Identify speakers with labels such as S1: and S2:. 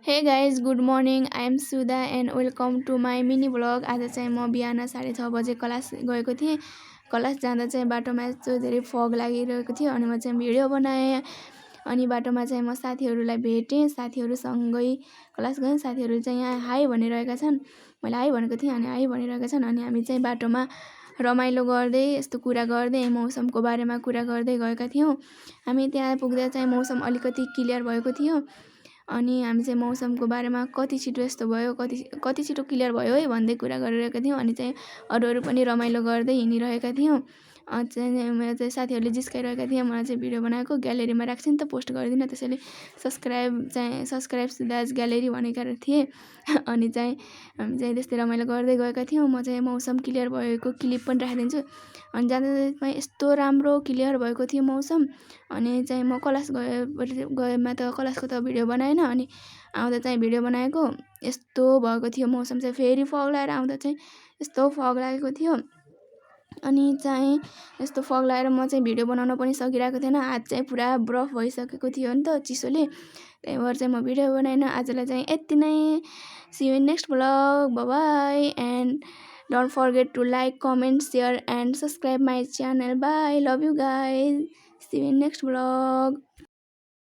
S1: हे guys good morning I am Sudha and welcome to my mini blog. आज चाहिँ म बिहान 6:30 बजे क्लास गएको थिएँ। क्लास जाँदा चाहिँ बाटोमा यस्तो धेरै फग लागिरहेको थियो अनि म चाहिँ भिडियो बनाएँ। अनि बाटोमा चाहिँ म साथीहरूलाई भेटेँ, साथीहरूसँगै क्लास गएँ। साथीहरू चाहिँ यहाँ हाई भनिरहेका छन्, मैले हाई भनेको थिएँ अनि हाई भनिरहेका छन्। अनि हामी चाहिँ बाटोमा रमाइलो गर्दै यस्तो कुरा गर्दै मौसमको बारेमा कुरा गर्दै गएका थियौँ। हामी त्यहाँ पुग्दा चाहिँ मौसम अलिकति क्लियर भएको थियो अनि हामी चाहिँ मौसमको बारेमा कति छिटो यस्तो भयो, कति छिटो क्लियर भयो है भन्दै कुरा गरिरहेका थियौँ। अनि चाहिँ अरूहरू पनि रमाइलो गर्दै हिँडिरहेका थियौँ। चाहिँ मेरो चाहिँ साथीहरूले जिस्काइरहेका थिए मलाई चाहिँ भिडियो बनाएको ग्यालेरीमा राख्छ नि त, पोस्ट गर्दिनँ, त्यसैले सब्सक्राइब सुदाज ग्यालेरी भनेका थिएँ। अनि चाहिँ हामी चाहिँ त्यस्तै रमाइलो गर्दै गएका थियौँ। म चाहिँ मौसम क्लियर भएको क्लिप पनि राखिदिन्छु। अनि जाँदा यस्तो राम्रो क्लियर भएको थियो मौसम। अनि चाहिँ म क्लास गएमा त क्लासको त भिडियो बनाएन, अनि आउँदा चाहिँ भिडियो बनाएको। यस्तो भएको थियो मौसम चाहिँ, फेरि फग लगाएर आउँदा चाहिँ यस्तो फग लागेको थियो। अनि चाहिँ यस्तो फग लगाएर म चाहिँ भिडियो बनाउन पनि सकिरहेको थिएन, हात चाहिँ पुरा बरफ भइसकेको थियो नि त चिसोले, त्यही भएर चाहिँ म भिडियो बनाएन। आजलाई चाहिँ यति नै। See you in next blog, bye bye and don't forget to like, comment, share and subscribe my channel. Bye, love you guys, see you in next blog.